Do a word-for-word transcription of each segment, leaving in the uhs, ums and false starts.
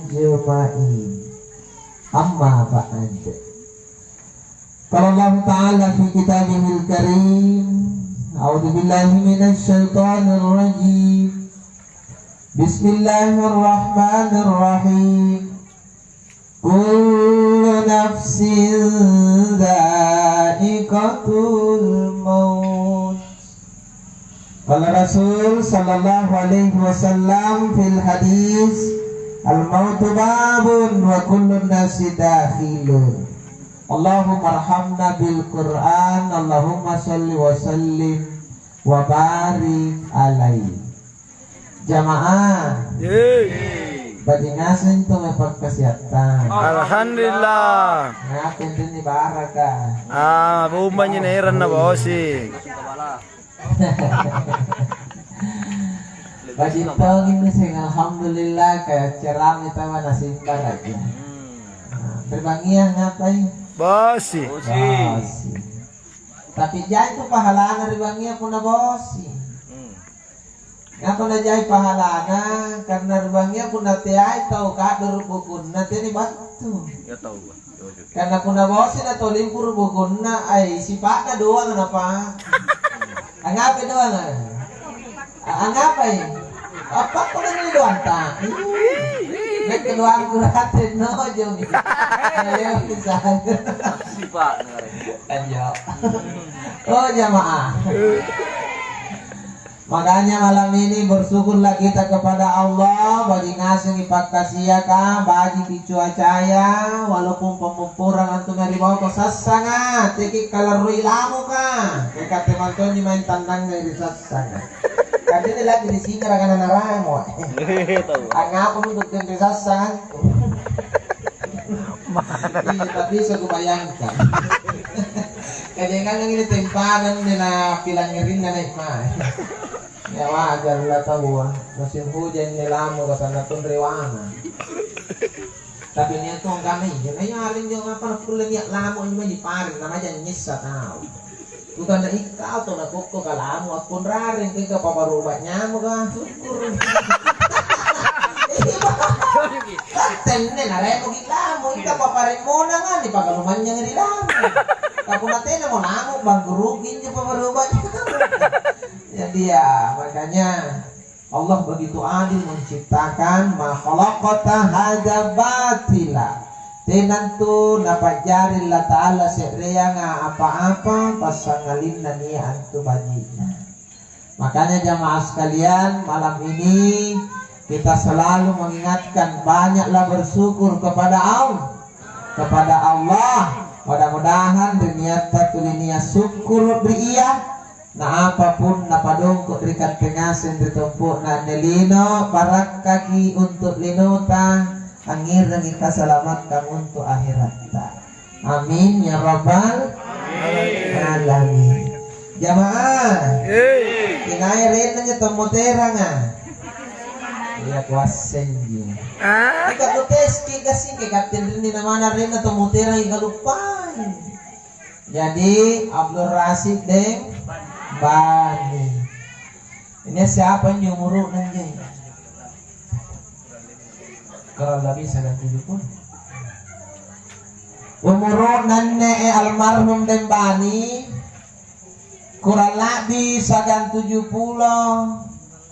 أجمعين. أما بعد. قال الله تعالى في كتابه الكريم، أعوذ بالله من الشيطان الرجيم. بسم الله الرحمن الرحيم. كل نفس ذائقة الموت. قال الرسول صلى الله عليه وسلم في الحديث، الموت باب وكل الناس داخل. اللهم ارحمنا بالقرآن، اللهم صل وسلم وبارك عليه. Jamaah. Yeay. Baji' ngaseng tu mae pakkasiatta. Alhamdulillah. Ngape anrinni baraka? Ah, bombanji naeranna bosi. Baji' tongi ngaseng, alhamdulillah, kayak ceramah tawa nasimbaraja. Nah, ri bangngia ngapai? Bosi. Bosi. Tapi jai tu pahalana ri bangngia punna bosi. Hmm. Ngapa najai pahalana? Karena ri bangngia punna teai tau ka'doro bukunna tena battu. Ya tau, gua. Yo, yo. Karena punna bosi na tau limpuru bukunna, ai sipa'na doang napa. Angapai doang? A-, angapai? Apa kau ni doang ta? Ih, nakke doang kurate nojo. Ayo, bisa. Sipa'na. Ayo. Oh, jamaah. Makanya malam ini bersyukurlah kita kepada Allah, baji' ngasengi pakkasiaka, bajiki cuacaya, walaupun pemupuran antu mae ri bawako sassanga, teki kalarroi lamuka, ikatte mantonji maeng tannangngai ri sassanga. Kaddini lagi ri singaraka na naramo. Angngapa untuk ri sassanga? Iya, tapi bisa kubayangkan. Kajangangang ini tempadan na pilangngerinna nai' mae. Ya, wajar lah taua. Musim hujan ni lamu, ka sanna tunriwana. Tapi nia' tong kami, ya, na iya areng jo ngapa na kulle nia' lamu anjo mae dipareng, na maja nyessa tau. Bukanna ikau tau nakokko kalamu akkunrareng, kengka pabaru obat nyamuk, ah, syukur. Tenne naremoki lamu, ika papareng monanga, nipakalumanynyang ri lamu. Ka punna tenamo lamu, bangkuruki injo pabaru obat nyamuk. Jadi ya, makanya Allah begitu adil menciptakan ma khalaqta hadza batila. Tenantu napa'jari Allata'ala se'reanga apa-apa passangalinna nia' antu baji'na. Makanya jamaah sekalian, malam ini kita selalu mengingatkan banyaklah bersyukur kepada Allah, kepada Allah. Mudah-mudahan ri niatta tuli nia' sukkuru' ri Ia, na apapun napadongko' ri katte ngaseng ri tompo'na anne lino, barakkaki untu' linota, angngerangi kasalamatang untu' aheratta. Amin ya rabbal alamin. Jamaah, inai arenna njo tommoteranga? Iya, kuassenji. Ah? Ika kuteski gassing ke katte rinni namana arenna tommoterang, ikaluppai. Jadi, Abdul Rasid deng Bani. Ini siapa ini umuru'na njo? Kurang lebih sagang tujuh puluh. Umuru'na anne, eh, almarhum deng Bani kurang lebih sagang tujuh puluh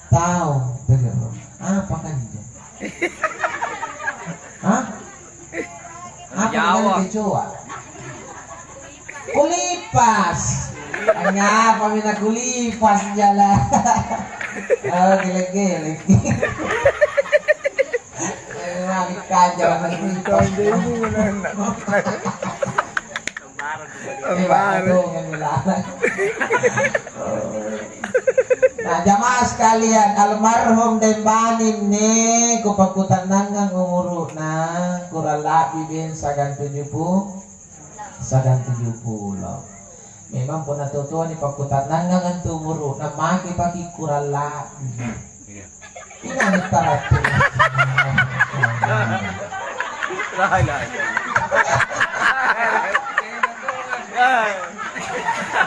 taung. Bener. Apa kan itu? Hah? Apa namanya kecoa? Kulipas. Angngapami nakulipas jala? Oh, gelek-gelek. Eh, mami kaja kulipas. Ambareng. Nah, jamaah sekalian, almarhum Deng Bani inni kupakkutannangang umuru'na, kurang la'bi beng sagang tujuh puluh, sagang tujuh puluh. Memang punna tau-toa nipakkutannangang antu umuru'na, make paki kurang la'bi. Iya. Inai taratte. La ilaha illallah.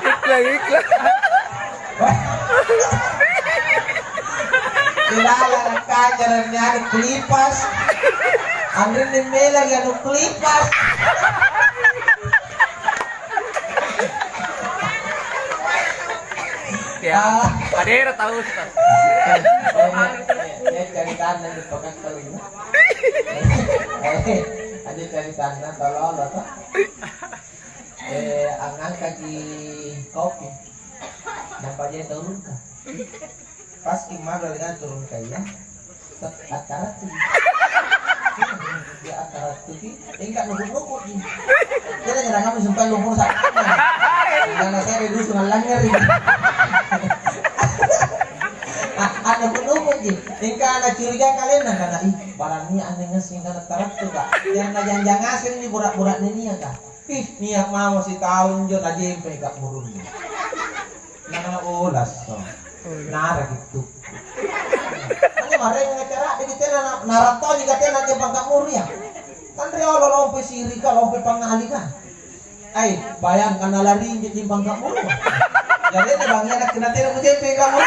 Iklan, iklan. Ilalang Ajarannya anu kelipas. Anrinni melagi anu kelipas. Ya, Ah. Adera tahu, Ustaz. Eh, eh, eh, eh, cari tanah di pekan kali ini. Eh, ada cari tanah, tolong, apa? Eh, angangkaki kopi. Nampa dia turun ka. Pas kimaro dengan turun ka iya. Attarattu. Ya, attarattuki. Engka nukut-nukutji. Kira-kira kami sumpah lumpur sa. Karena saya di dusun langngeri. Ah, ah, nukut-nukutji. Engka anak curiga kalian, nah, karena, "Ih, barang ini aneh ngasih, karena tarattu, Kak." Yang janjang ngasih ini burak-burak ini ya, Kak. Ih, nia' mamo sitaung jo najempe ga'murunnu. Nakana, "Oh, lasso. Naraki tukku." Anne maraeng acara di tena na-, narattoji ka tena jempang ga'muru ya. Kan riolo lompe sirika, lompe pangalika. Ai, bayangkan nalari injo jempang ga'muru. Jadi ini bang anak kena tena kujempe ga'muru.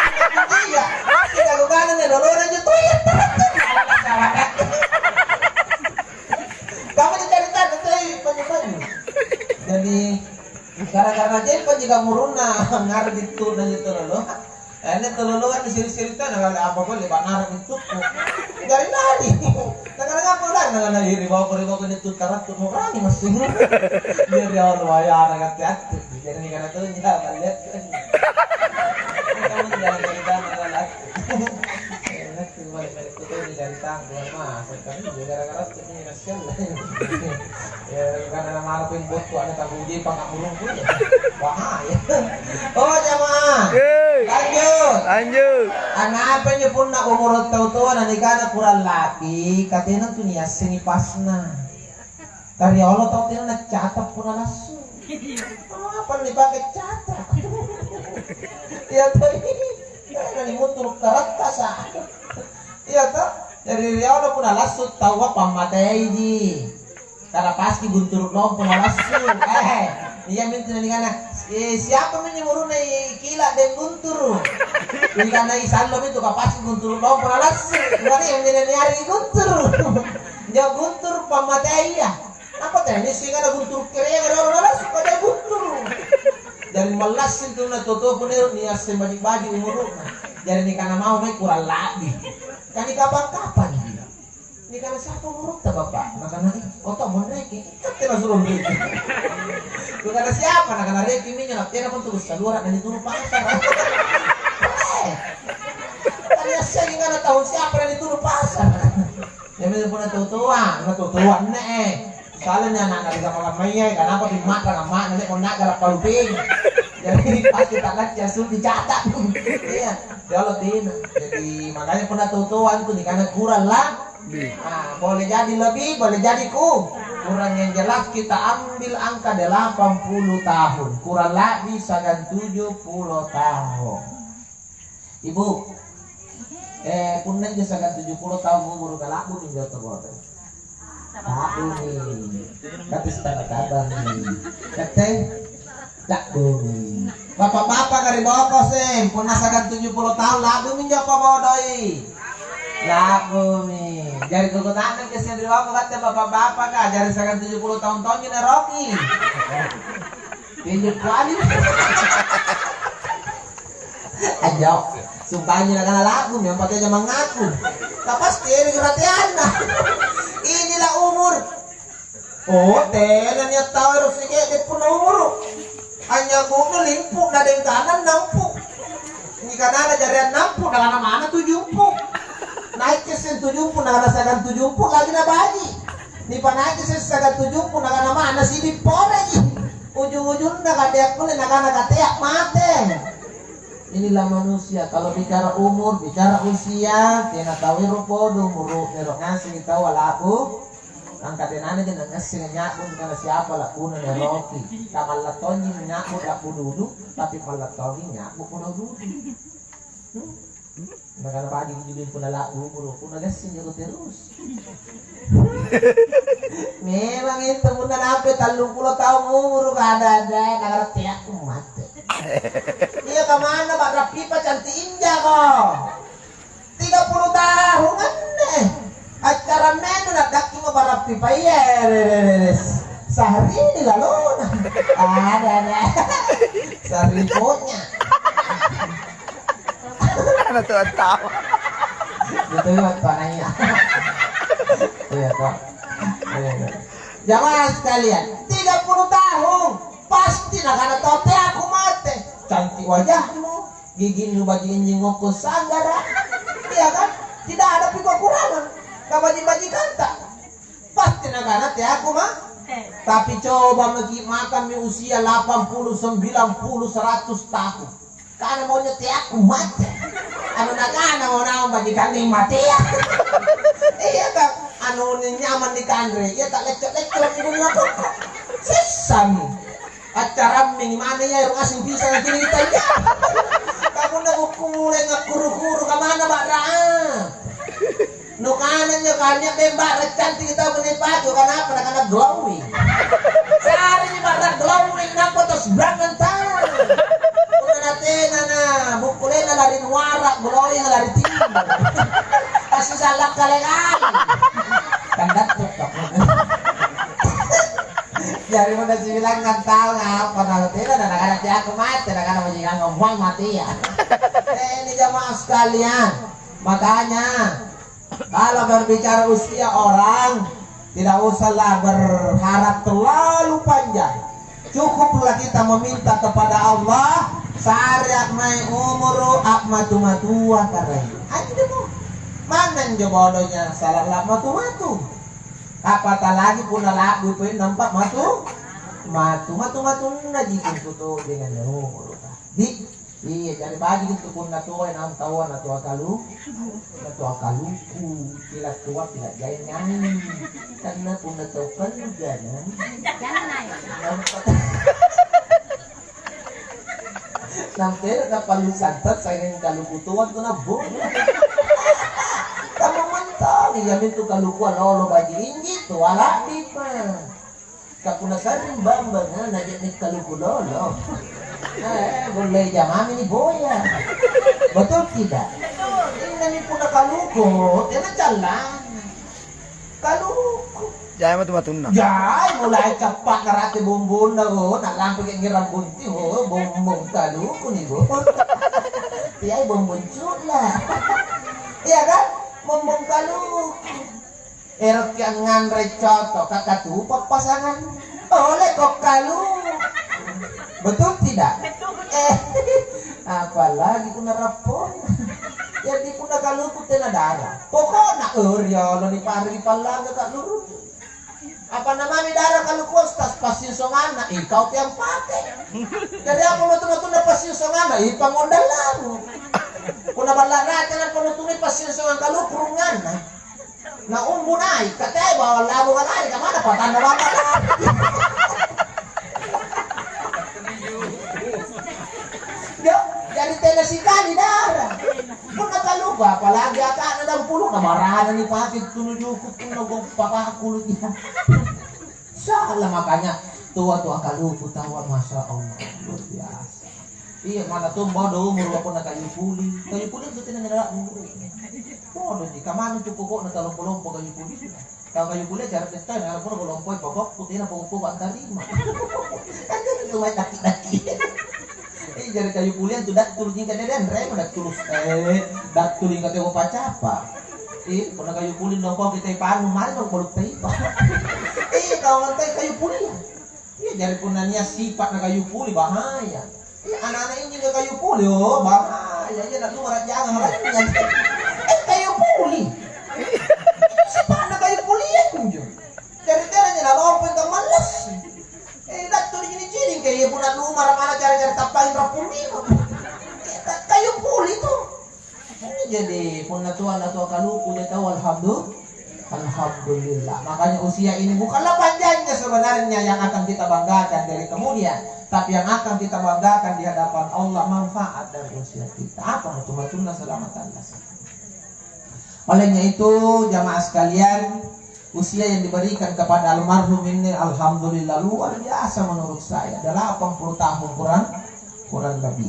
Iya. Kita lu kanan ya, lolona injo tuh ya. Kamu cerita, saya panju-panju. Jadi, gara-gara jempang ji ga'murunna, ngarang itu dan itu lolo. Ini tuh lolo kan siri-siri tana kali apa boleh, Pak, ngarang itu. Dari lari. Tangan apa lah, tangan lari, bawa kori, bawa kori itu tarat tuh mau rani masih. Biar dia orang wayana kate atu. Jadi ini karena tuh ya, lihat. Kamu jangan cerita masalah. Enak tuh, balik-balik tuh, tuh, ini dari tanggung, Mas. Tapi gara-gara tuh, ini kasihan lah. Ya, karena nama pun buat tuh, ada tabu di pangak burung pun, ya. Bahaya. Oh, jamaah. Yeay. Lanjut. Lanjut. Anapa injo punna umur tau toa na nikana kurang laki, katena tu niassengi pasna. Kariolo tau tena nacata punna lassu. Apa nipake cata? Iya toh. Tena nimunturu karattasa. Iya toh. Jari riolo punna lassu taua pammateiji. Karena paski gunturu lompo na lassu. Eh, iya mintu na nikana, eh, siapa minjo muruna i kila deng gunturu? Nikana i sallo mintu ka paski gunturu lompo na lassu. Bukan yang mina niari gunturu. Jauh gunturu pammatea iya. Apa teh ini singana gunturu kerea rolo na lassu pada gunturu. Dan malassi tu na toto punero ni asse baji-baji umuruna. Jadi nikana mau mai kurang lagi. Kan kapang-kapang dia. Nikana, "Siapa umurutta, Bapak?" Nakana, "Ih, oto monreki." Katte nasuro monreki. Nakana, "Siapa?" Nakana, "Reki minjo, nattena pun turu salura na nituru pasara." Eh, tania siagang ana tahun siapa na nituru pasara. Iya minjo punna totoa, na totoa anne, eh. Salahnya anak-anak di kamar-kamarnya, kenapa dimakan amaknya, nek kau nak galak paluping. Jadi pasti tak ngasih asuh dicatat. Iya, ya Allah, Tina. Jadi makanya punna totoa tu nikana kurang lah. Ah, boleh jadi lebih, boleh jadi ku-, kurang, yang jelas kita ambil angka delapan puluh tahun, kurang lebih sagan tujuh puluh tahun. Ibu, eh, punna injo sagan tujuh puluh tahun umuru ka, la'bu minjo tau bodo. La'bumi. Tapi setengah tabang. Kete? La'bumi. Bapak-bapak ka ri boko seng, punna sagan tujuh puluh tahun la'bumi injo pabodoi. La'bumi. Jari kukuta'nang ke seng ri boko katte bapak-bapak ka, jari sagan tujuh puluh tahun tonji na roki. Tinju kuali. Anjo, sumpahnya nakana la'bumi, apa tena mangaku. Tapasti ini kerateanna. Inilah umur. Oh, tena nia' tau ero' sike'de' punna umuru. Anynyambu'nu limpu' na dengkana annampu'. Nikanana jari annampu', nakana mana tujumpu'. Naiki seng tujumpu', nakana sagang tujumpu', lagi nabaji'. Nipanaiki seng sagang tujumpu', nakana mana siddi poreji. Ujung-ujungna katea kulle, nakana katea mate. Inilah manusia, kalau bicara umur, bicara usia, tena tau ero' podo umuru, ero' ngaseng tau ala'bu. Angka tenana je nangasseng nya'bu, karena siapa la'buna naeroki. Kamalla tonji nya'bu la'bu dudu, tapi malla tongi nya'bu kodong dudu. Hmm? Nakana baji' injo punna la'bu umuru, punna gassing jako terus. Memang itu punna nampe tallung pulo taung umuru, kada-ada, nagara teakku mate. Iya, kamana, Pak Rapipa, cantik injako. Tiga puluh tahun anne. Acara menu na dakki mo barappi paie. Sahrini lalona. Ada, ada. Sahrini konya. Ana tuh tahu. Gitu ya, Pak Naya. Iya, Pak. Iya, Pak. Jamaah sekalian, tiga puluh tahun pasti nakana tau teaku mate. Cantik wajahmu, giginnu baji' injing ngokko sanggara. Iya kan? Tidak ada pi kekurangan. Kabaji-bajikanta. Pasti nakana teaku ma. Tapi coba maki makammi usia lapan puluh, sembilan puluh, seratus tahun. Kana maunya teaku mate. Anu nakana mau naung bajikanne matea. Iya kan? Anu nyamang nikanre, iya tak lecco-lecco lagi bunga koko. Sessami. Accarammi mana ya ero asing pisang kini kita ya. Kamu na buku mulai ngakuru-kuru kamana ba'ra. Nukana njo kanya bemba recanti kita menipatu kanapa nakana glowing. Cari ni ba'ra glowing nampa tos brang nantang. Punna natena na bukkulena lari nuara glowing lari timur. Pasti salah kale kali. Kan dattu. Jari punna sibilangngang taung apa na tena na nakana teaku mate nakana majikangang muang mate ya. Eh, ini jamaah sekalian. Makanya kalau berbicara usia orang tidak usahlah berharap terlalu panjang. Cukuplah kita meminta kepada Allah sare mai umuru matu-matua karai. Anjo mo. Mana njo bodonya salah matu-matu. Apalagi punna la'bu poi nampa matu, matu, matu-matunna ji tuntu tojeng anne umuru. Di, iya, jari baji' intu punna tuai naung taua natua kalu, natua kaluku, pila tua pila jaingang. Karena punna tau kalu jangan. Nampa Nampero napallu santan sanging kaluku toa tu nabbo. Kamu mentong, iya mintu kalukua lolo baji inji, tua la'bipa. Kapuna sarring bambanga na je'ne' kaluku lolo. Eh, bolle jamami ni boya. Betul tidak? Innami punna kaluku, tena callang. Kaluku. Jai matu-matunna. Jai, mulai cappa' narate bombonna, oh, na'lampaki ngerang bunting, oh, bombong kaluku ni, bo. Tiai bombong cula. Iya kan? Bombong kaluku. Erokki angnganre coto, kakatupa pasangan. Oleko kaluku. Betul tidak? Eh, apalagi punna rappona. Jadi punna kaluku tena dara. Pokokna, oh, riolo ni pari pallanga kaluru. Apa namanya dara kaluku tas passinsonganna, ikau tiang pate. Jadi apa matu-matuna passinsonganna, ipangondang labu. Punna balla rata na panutuni passinsongan kaluku runganna. Na umbu nai', katea bawang labu kalari, kamana patanna bawang labu? Yo, jadi tena sikali dara. Punna kaluku, apalagi aka'na dampulu, na barana nipake tunu juku, punna gong papakulu dia. Salah makanya tua-tua kaluku tawa, Masya Allah, luar biasa. Iya, mana tombo do umur wapona kayu puli. Kayu puli itu tena nyala umur. Podo ji, kamanu tu pokokna talompo-lompo kayu puli. Tau kayu puli cara tettong, kalau pun kalau lompo pokok putihna pokok-pokok antarima. Kan jadi tu mai daki-daki. Eh, jadi kayu puli tu dattulu jingka deden rema dattulu. Eh, dattulu jingka teo pacapa. Eh, pernah kayu puli nongko kita panu mari dong kalau taipa. Eh, kalau lantai kayu puli. Iya, jari punna nia' sipa'na kayu puli, bahaya. Iya, ana'-ana' injo kayu puli, oh, bahaya. Iya, na lumara' jangang lainnya. Eh, kayu puli. Sipa'na kayu puli injo. Jari tenanya nalompo kammallassi. Eh, dattu nicini-cini, kayak iya punna lumara' mana cara-cara tappain rappung lima. Eh, ka-, kayu puli tuh. Ini jadi punna tua na tua kaluku dia tahu alhamdulillah. Alhamdulillah. Makanya usia ini bukanlah panjangnya sebenarnya yang akan kita banggakan dari kemudian, tapi yang akan kita banggakan di hadapan Allah manfaat dari usia kita. Apa matu-matunna selamat Allah. Olehnya itu jamaah sekalian, usia yang diberikan kepada almarhum ini alhamdulillah luar biasa menurut saya. Delapan puluh tahun kurang kurang lebih.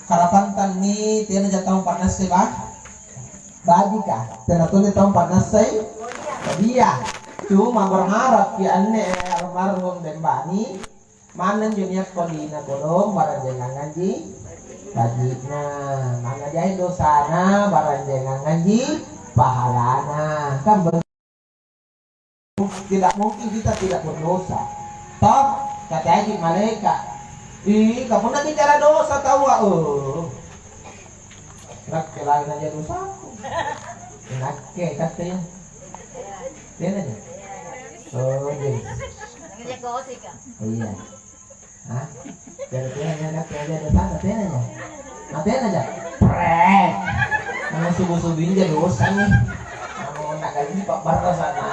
Harapan tanni tena jatau pa'nasse ba? Bajika, tena tuli tau pa'nassai badia. Cuma berharap ki anne almarhum Dembani, manna injo nia' kodina kodong baranjangang ngaji baji'na. Manna jai dosana baranjangang ngaji pahalana. Kan Tidak mungkin kita tidak berdosa. Toh, kataji malaeka. Ih, kamu nak bicara dosa tahu, oh. Nakke lain aja dosaku. Nakke katanya. Dia nanya. Oh, iya. Iya. Hah? Jari tenanya, tenanya, tenanya, tenanya. Nah, tenanya. Prek. Anu subu-subu injo dosa nih. Anu nak gaji Pak Barra sana.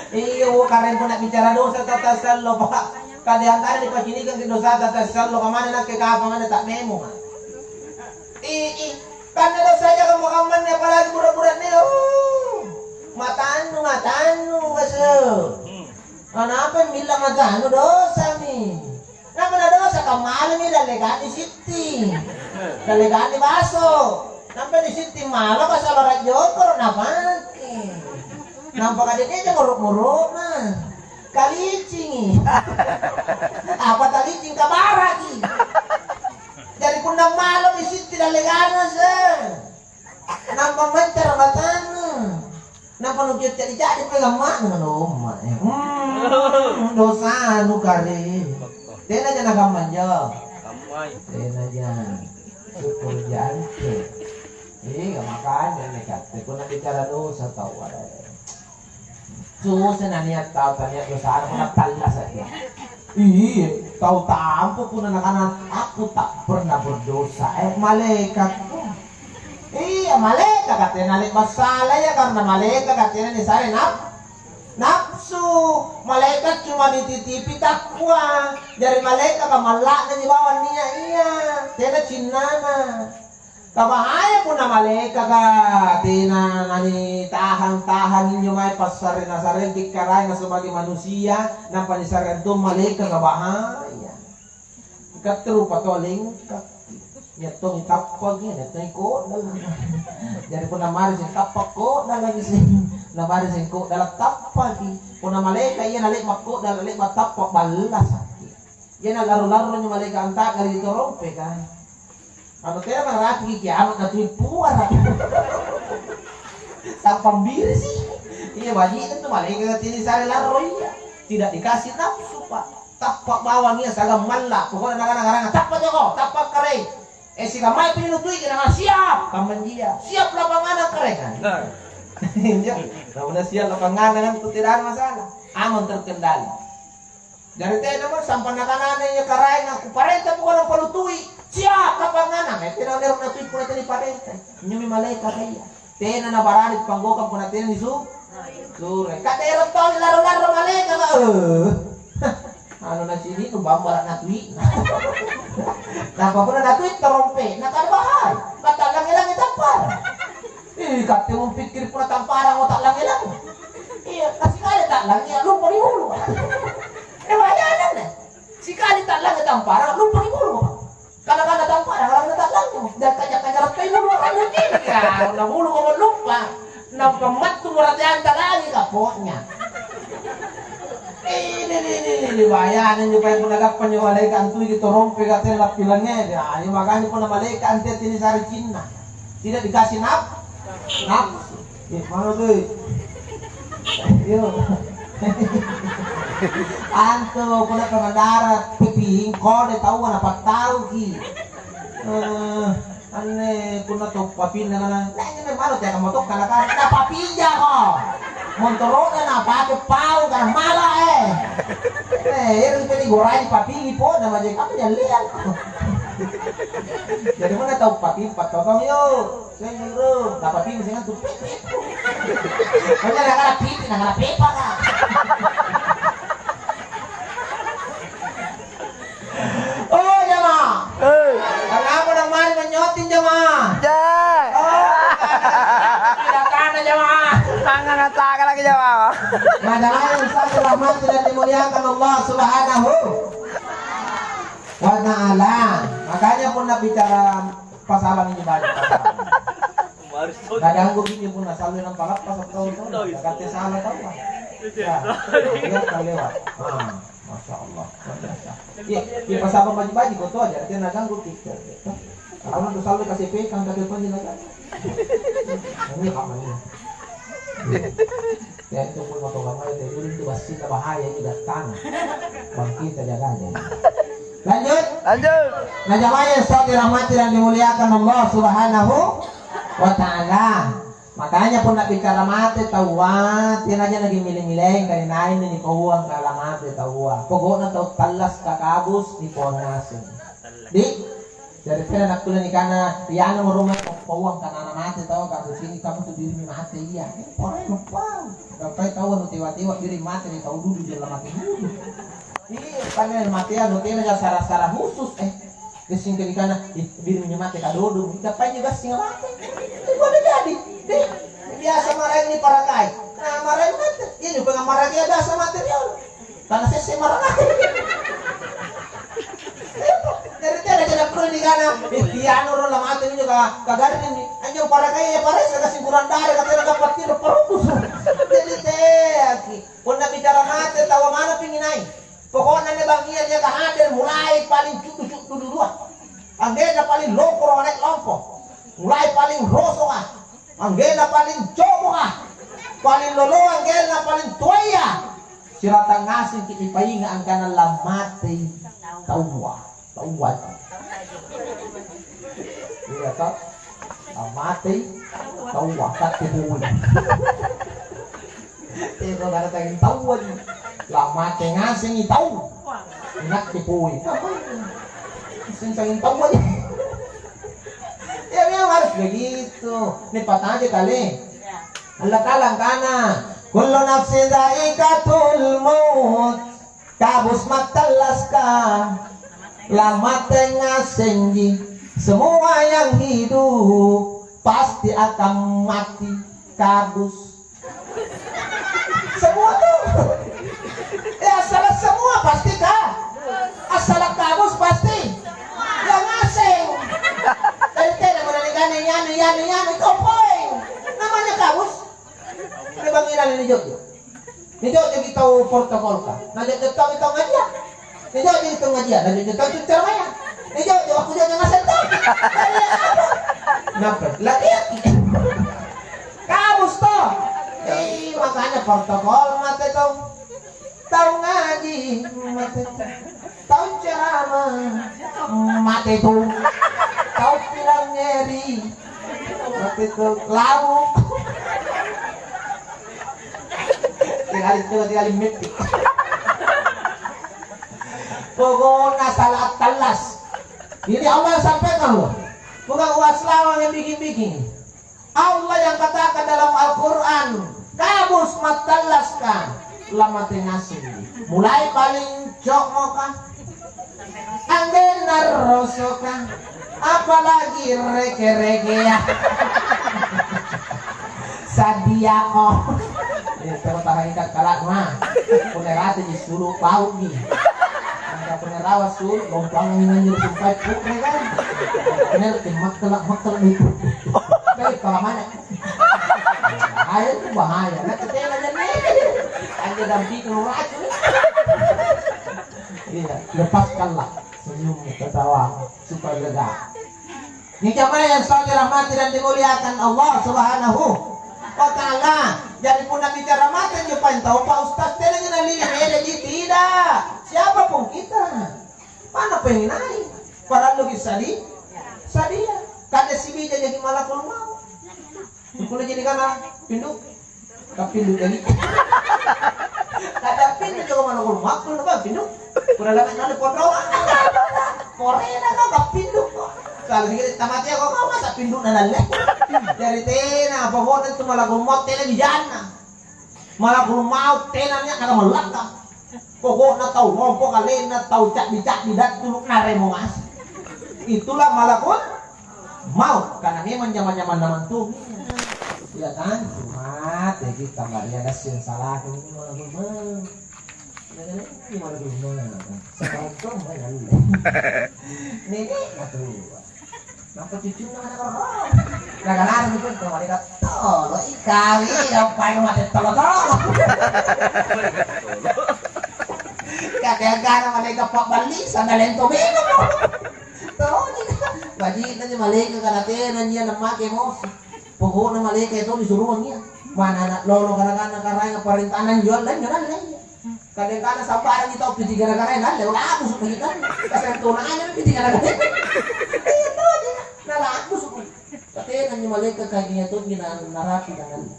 Iya, wo kareng puna bicara dosa tata sallo, Pak. Kadang-kadang dipacinikang ke dosa tata sallo, kamana nakke kapang ada tak memo. Ih, ih. Kanne dosaya kamma-kammanne, apalagi bura-buranne, oh. Matannu, matannu, masuk. Anapa milla matannu dosami? Nampa nadosa kammalami dallekanni sitting. Dallekanni baso. Nampa ni sitting malo basala rajjokoro napake. Nampa kadeknya moro-morona. Kalicingi. Apa talicing kabaraki? Jari punna malomi sitti dallekanna se, nampa mancara matannu, nampa nucacca-cacca pole gamma'nu, aduh, umma, eh. Hmm, dosanu kare. Tenaja nakamma anjo. Tenaja. Syukur jante. Iya, makanya nih, Kak. Punna bicara dosa tau ada. Susah na nia' tau tania' dosana, punna tallasaki. Iya, tau tampo punna nakana, "Aku tak pernah berdosa." Eh, malaekatko. Iya, malaeka' ka tena le'ba' sala iya, karena malaeka' ka tena nisare naf-, nafsu. Malaeka' cuma dititipi takwa. Jari malaeka' ka malla'naji bawang nia' iya, tena cinnana. Kabahaya punna malaekaka tena nanitahang-tahang injo mae passare-nasareki Karaenga sebagai manusia, nampa nisareang tong malaekaka, bahaya. Ikatte rupatoa lengkaki, nia' tongi tappaki, nia' tongi ko'dala. Jari punna mari seng tappa' ko'dalaki seng, na mari seng ko'dala tappaki. Punna malaeka' iya na le'ba' ko'dala, le'ba' tappa', ballasaki. Iya na larro-larro injo malaeka' anta'gari ri torompeka. Anu tena marapiki kiamat natui puara. Tampang birisi. Iya, baji'na intu malaeka' tini sare larro iya. Tidak dikasih nafsu, Pak. Tappa' bawang iya, siagang malla'. Pokokna nakana-kananga, "Tappa' jako, tappa' karaeng." Eh, sikamma pi nutui, nakana, "Siap, kammanjia. Siap lapanganna karaeng." Nah. Iya. Namanya siap lapanganna kan, itu tidak ada masalah. Aman terkendali. Jari tenamo, sampa nakanana iya Karaenga, "Kuparenta pokokna palutui, siap lapanganna." Eh, tena ero' natui punna tena niparenta. Injomi malaekaka iya. Tena nabarani panggokang punna tena nisu-, suro. Ka tena ero' tau larro-larro malaekaka, eh. Anu nasini nu bambara' natui. Nampa punna natui tarompe, nakana, "Bahai, katallangngi-langngi tampara." Ih, katte mupikkiri punna tamparang o ta'langngi-langngi. Iya, kasikali ta'langngi, lumpa di hulu. Eh, bahayana anne. Sikali ta'langngi tamparang, lumpa di hulu. Kana-kana tamparang, alanna ta'langngi. Dan kaja-kaja rattai hulu, alanna. Ya, na hulu ko lumpa. Nampa mattu marateang ta'langngi kapo'nya. Eh, ini, ini, ini, ini, bahayana injo, paeng punna gappa injo malaeka' antui ki torompe ka tena lappilangnge. Ya, ini makanya punna malaeka' antea tini sare cinna. Tidak dikasih naf-, nafsu. Eh, mana tuh? Yo. Antu, punna pengendara, piping kode taua napattauki. Eh, anne, punna tau papinna kana, "Nah, ini memang lo tiang motokka," nakana, "Napapinjako. Montoro'na napake pau, kana mala, eh." Eh, ero' tadi gorai papingi po, nama jadi kamu nyalliang. Jadi mana tau paping, patotong yo. Seng, bro. Dapat ini seng antu. Pik, pik. Pokoknya nakana pipi, nakana pepa, Kak. Oh, jamaah. Eh. Kenapa nang mari menyoting, jamaah? Jai. Oh, tidak kana, jamaah. Tangan ataka lagi, jamaah. Nah, jamaah yang saya hormati dan dimuliakan Allah Subhanahu wa Ta'ala. Makanya punna bicara pasalang ini banyak. Naganggu ki punna sallo nampa lappa sattau tau, nakatte sala tau. Ya, iya tau lewat. Ah, Masya Allah, luar biasa. Iya, iya, pasaba baji-baji kau tuh aja, dia naganggu ki. Kalau tu sallo kasih pegang, tapi pun dia naganggu. Ini apa ini? Ya, itu pun motoramai teh dulu itu basita bahaya ini datang. Bang kita jaganya. Lanjut. Lanjut. Nah, jamaah yang dirahmati dan dimuliakan Allah Subhanahu wa Ta'ala. Makanya punna bicara mate taua, tenaja nagimile-mileng kali nainni nipauang kala mate taua. Pokokna tau tallas kakabus nipoang ngaseng. Di Jari tena nakkulle nikana, "Ianu ruma pauang kanana mate tau, kakusini kamu tu dirimu mate iya." Eh, pore lupang. Gappai tau anu tewa-tewa diri mate ri tau dudu jella mate dudu. Iya, panne mate anu tena ja sara-sara khusus, eh. Gassing ke nikana, "Ih, dirimu mate kadodo." Gappai je gassing mate. Itu pada jadi. Deh, biasa maraeng ni parakai. Nah, maraeng mate. Iya juga maraeng biasa mate riolo. Tana sesse marang. Jari tena tena perlu nikana, "Eh, iya anu ro lamate minjo ka, kagarring ni. Anjo parakaya paressa kasi kurang dare katena kapatiro parukus." Jadi teaki. Punna bicara mate tau mana pinginai. Pokokna ne bangia dia kahadir mulai paling cudu-cudu dudua. Anggena paling lokoro ane lompo. Mulai paling rosoka. Anggena paling coboka, paling loloa, anggena paling toaya. Siratang ngasengki nipainga angkana lammatei taua, taua. Iya, toh? Lammatei taua, katte pole. Teko karatangi taua ji. Lamate ngasengi tau. Inakke pole. Sing sanging taua ji. Ya, memang harus begitu. Nih, patanya kali. Allah Ta'ala angkana, "Kullu nafsin dha'iqatul maut." Kabus mattallaska, lamate ngasengji. Semua yang hidup pasti akan mati. Kabus. Semua tuh. Ya, assalang semua pasti ka. Assalang kabus pasti. Ya ngaseng. Dari tena mana nih gane nyanu nyanu nyanu itu poin. Namanya kabus. Ada bang ina nih jok. Nijo'joki tau protokol ka. Najo'jo tau tau ngajia. Nijo'joki tau ngajia. Najo'jo tau ceramaya. Nijo'jo aku jo'jo ngaseng tau. Napa? Latihan. Kamus to. Eh, makanya protokol mate tau. Tau ngaji mate tau. Tau ceramah mate tau. Tau pilangngeri mate tau. Lau. Tingali, coba tingali mimpi. Pokokna sala attallas. Jadi Allah sampaikan loh. Bukan uas lawang yang bikin-bikin. Allah yang katakan dalam Al-Quran, kabus mattallaska, lamate ngaseng. Mulai paling cokmoka, anggenna rosoka, apalagi reke-rekea. Sadiako. Ya, coba tahan ikat kalak mah. Punna rate ji sulu pauji. Angka punna rawa sulu, lompang nganjur sumpai pukre kan. Bener, makkela, makkela itu. Baik, kalau mana? Bahaya itu bahaya. Nah, ketela jadi. Aja damping racun. Iya, lepaskanlah senyummu, ketawa supaya lega. Ini jamaah yang saya dirahmati dan dimuliakan Allah Subhanahu wa Ta'ala. Jadi punna bicara mate injo paeng tau, Pak Ustaz, tena nalili beda ji, tidak. Siapapun kita. Mana pengen naik? Parallu ki sadi, sadia. Kada sibija jadi malakul maut. Kulo jadi kana pindu. Kapindu jadi. Kada pindu juga mana kulo makul apa pindu. Kulo lama nale potro. Korena no kapindu. Kalau dikit tamati aku kau masa pindu nanalle. Dari tena pokoknya tu malakul maut tena di jana. Malakul maut tena nya kada malakka. Pokokna tau lompo kalenna, tau caddi-caddi dattulu naremo ngaseng. Itulah malakul maut, karena memang zaman-zaman namantu. Ya kan? Mate kita Maria gassing salaki ini malakul maut. Ini malakul maut. Sekarang tuh banyak. Nenek matu. Nampa cucunna anak orang. Nagarang itu ke mereka tolo ikawi yang paling mati tolo tolo. Kadang-kadang mereka pak bali sana lento bingung. Toni. Baji nanya malaikat karena tena dia namake mo. Pokoknya malaikat itu disuruh dia. Mana anak lolo kadang-kadang karena perintahan jual lain jual lain. Kadang-kadang sambarang kita piti gara-gara yang ada, labu suka kita. Kasih tona aja piti gara-gara. Iya tuh dia. Nah labu suka. Katanya nanya malaikat kayak gini tuh gini narapi dengan.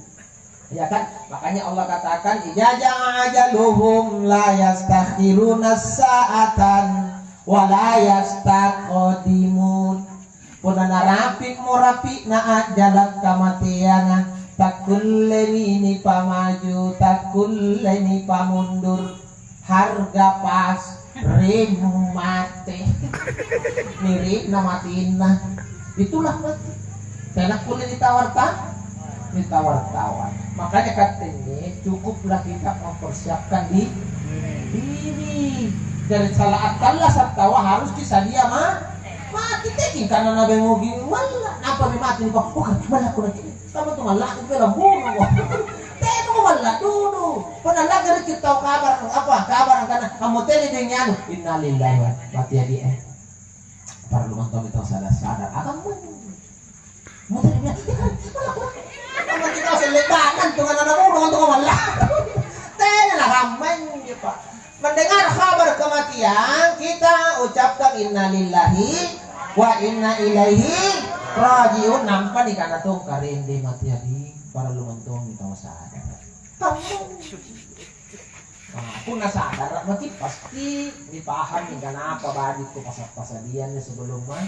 Ya kan? Makanya Allah katakan, "Idza jaa ajaluhum la yastakhiruna sa'atan wa la yastaqdimun." Punna narapi'mo rapi'na ajjala' kamateanga, takkullemi nipamaju, takkullemi pamundur. Harga pas, ring mate. Miri'na matinna. Itulah mate. Tena kulle ditawar ta-, ditawar-tawar. Makanya katanya cukuplah kita mempersiapkan di-, diri. Dari salah akalla sattawa harus kisadia ma-, mati. Teki karena nabengogi malla. Apa mati ni kok? Bukan, malla kuna kini. Kamu tuh malla, itu lambuno kok. Tena ko malla dulu. Pernah lagi kita tahu kabar apa? Kabar karena kamu tadi dengan anu. Innalillahi wa mati ya dia. Parallu mantong tau sadar-sadar. Apa pun? Muter dia, ya kan? Apa kita selle bangan dengan anak burung untuk malla? Tena lah ramai ya Pak. Mendengar kabar kematian, kita ucapkan innalillahi wa inna ilaihi rajiun. Nampa nikana tong karende mati hari. Parallu mantong tau sadar. Kamu Nah, punna sadara' maki, pasti nipahami kanapa baji' tu pasa-pasadianna sebelum ma-,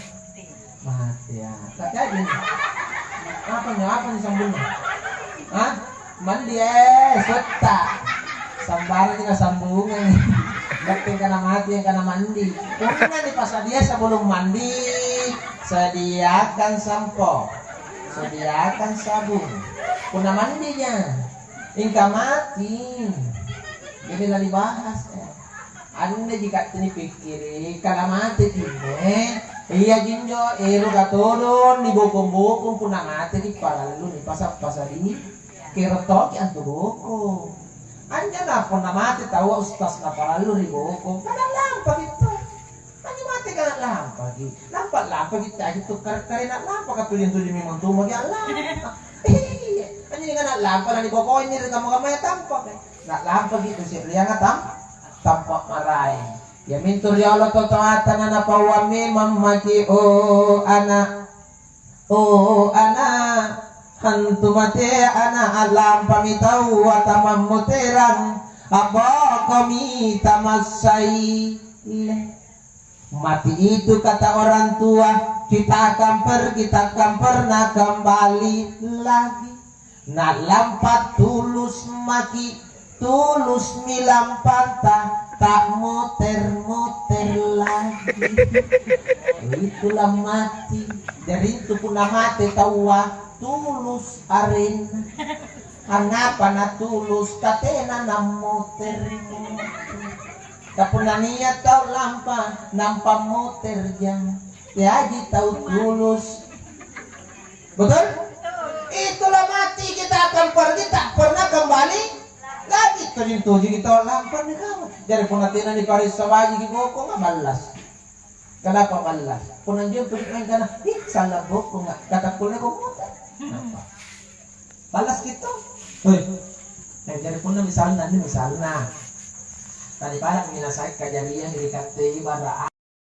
mate, ya. Tapi aja nih. Apa nih, apa nih sambungnya? Hah? Mandi, eh, sotta. Sambarang nasambungang. Berarti kana mati, kana mandi. Punna nipasadia sebelum mandi, sediakan sampo, sediakan sabun. Punna mandinya, Ingka mati. Jadi na nibahas, eh. Anne ji katte nipikkiri, kala mate jinne. Iya jinjo, eroka todong nibokong-bokong punna mate ji parallu nipasa-pasa di kero toki antu bokong. Anjo na punna mate taua ustas na parallu ri bokong, kada lampa gitu. Anjo mate kana lampaki. Lampa-lampaki caji tu kare-karena lampa ka tujung-tujung memang tu maki lampa. Iya, anjo kana lampa na dibokoi ri kamma-kammaya tampa. Na lampaki tu si'rianga tam-, tampa maraeng. Iamintu riolo totoata na napauang memang maki, oh ana'. Oh ana', hantu mate ana', a'lampami taua tamammoterang, a'bokomi tamassai. Mati itu kata orang tua, kita akan pergi, tak akan pernah kembali lagi. Na'lampa tulus maki, tulusmi lampanta, tak moter-moter lagi. Itulah mati. Jari itu punna mate taua, tulus arenna. Angngapa natulus? Katena nammoter-moter. Kapunna nia' tau lampa, nampa moterja. Teaji tau tulus. Betul? Itulah mati kita akan pergi, tak pernah kembali lagi. Tojeng-tojeng kita lampa nih kamu. Jadi punna tena niparessa baji' bokong, ballas. Kenapa ballas? Punna jemput main kana, ih, salah bokong, kata kulle kok moter. Kenapa? Balas gitu. Hoi. Eh, jadi punna misalna, ini misalna. Tadi pada menyelesaikan kejadian di katte ibarat